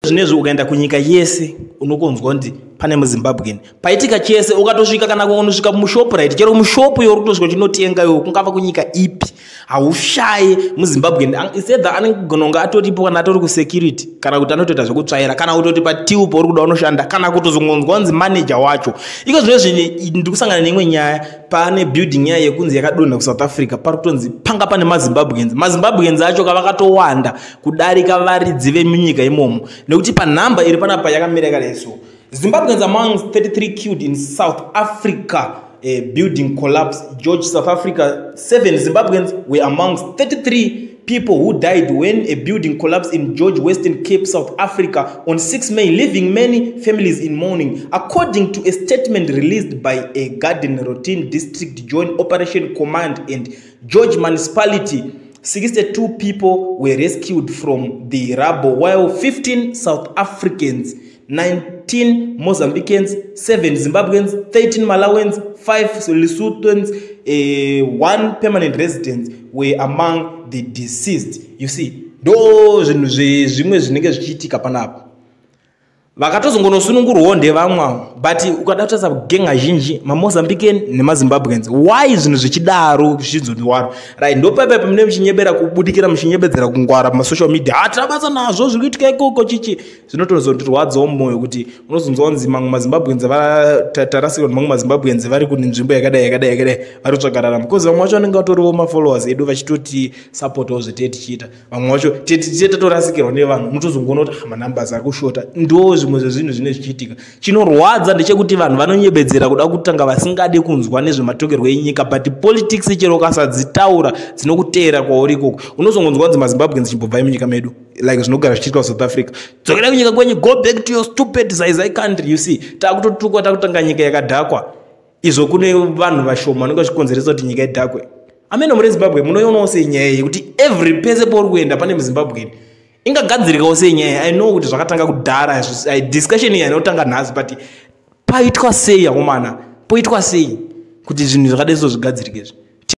Zvinezvi ukaenda kunyika yese, unokonzwa kuti pane muZimbabwean. Paitika chese, ukatosvika kana unosvika muShoprite, chero mushopu yauri kutosvika uchinotenga iwo, kungava kunyika ipi, haushaye muZimbabwean. Isedha anogona kunge atoripo, kana atori kusecurity, kana kuti anotoita zvekutsvaira, kana kutoti patiu pauri kuda unoshanda, kana kutozongonzwa kunzi manager wacho. Iko zvinezvi ndiri kusangana neimwe nyaya. Pane building yaya yekunzi yakadonha kuSouth Africa. Pari kutonzi panga pane maZimbabweans. MaZimbabweans acho kavakatowanda kudarika varidzi vemunyika imomo, nekuti panhamba iri panapa yakamira yakadai. So, "Zimbabweans among 33 killed in South Africa building collapse, George, South Africa. Seven Zimbabweans were amongst 33 people who died when a building collapsed in George, Western Cape, South Africa on 6 May, leaving many families in mourning." According to a statement released by a Garden Route District Joint Operation Command and George Municipality, 62 people were rescued from the rubble, while 15 South Africans, 19 Mozambicans, 7 Zimbabweans, 13 Malawians, 5 Lesothoans, 1 permanent resident were among the deceased. You see, ndo zvinhu zvimwe zvinenge zvichiitika panapa. Vakatozongonosunungurwawo ndevamwe avo, but ukada kutarisa genga zhinji maMozambican nemaZimbabweans. Why zvinhu zvichidaro, zvichinzoniwaro? Right, ndopaipai pamune muchinyebera kubudikira, muchinyebedzera kungwara pamasocial media. Hatina basa nazvo zviri kuitika ikoko. Chichi zvinotozondirwadzawo mumwoyo kuti unozonzwa kunzi mamwe maZimbabweans tarasikirwa, nemamwe maZimbabweans vari kune nzvimbo yakadai, yakadai, yakadai, vari kutsvaga raramo, because vamwe vacho vanenge vatoriwo mafollowers edu, vachitoti supportawo zvetee tichiita. Vamwe vacho tiye tatorasikirwa nevanhu, unotozongoona kuti, ah, manumbers ari kushota. Ndo zvimwe zvezvinhu zvine zvichiitika. Chinorwadza ndechekuti vanhu vanonyebedzera kuda kutanga vasingade kunzwa nezvematongerwo enyika, but politics chero ukasadzitaura dzinokuteera kwauri ikoko. Unozongonzwa kunzi maZimbabweans, chimbobvai munyika medu, like zvinogara zvichiitwa South Africa, dzokerai kunyika kwenyu, go back to your stupid zaizai country. You see, takutotukwa, takutanga nyika yakadhakwa, izvo kune vanhu vashoma vanenge vachikonzeresa kuti nyika idhakwe. Amene muri Zimbabwe, munoionawo sei nyaya yekuti every pese pauri kuenda pane muZimbabwean? Ingagadzirikawo sei nyaya? I know kuti zvakatanga kudhara, discussion iyi inotanga nhasi, but paitwa sei, akomana? Poitwa sei kuti zvinhu zvakadai so zvigadzirike izvi?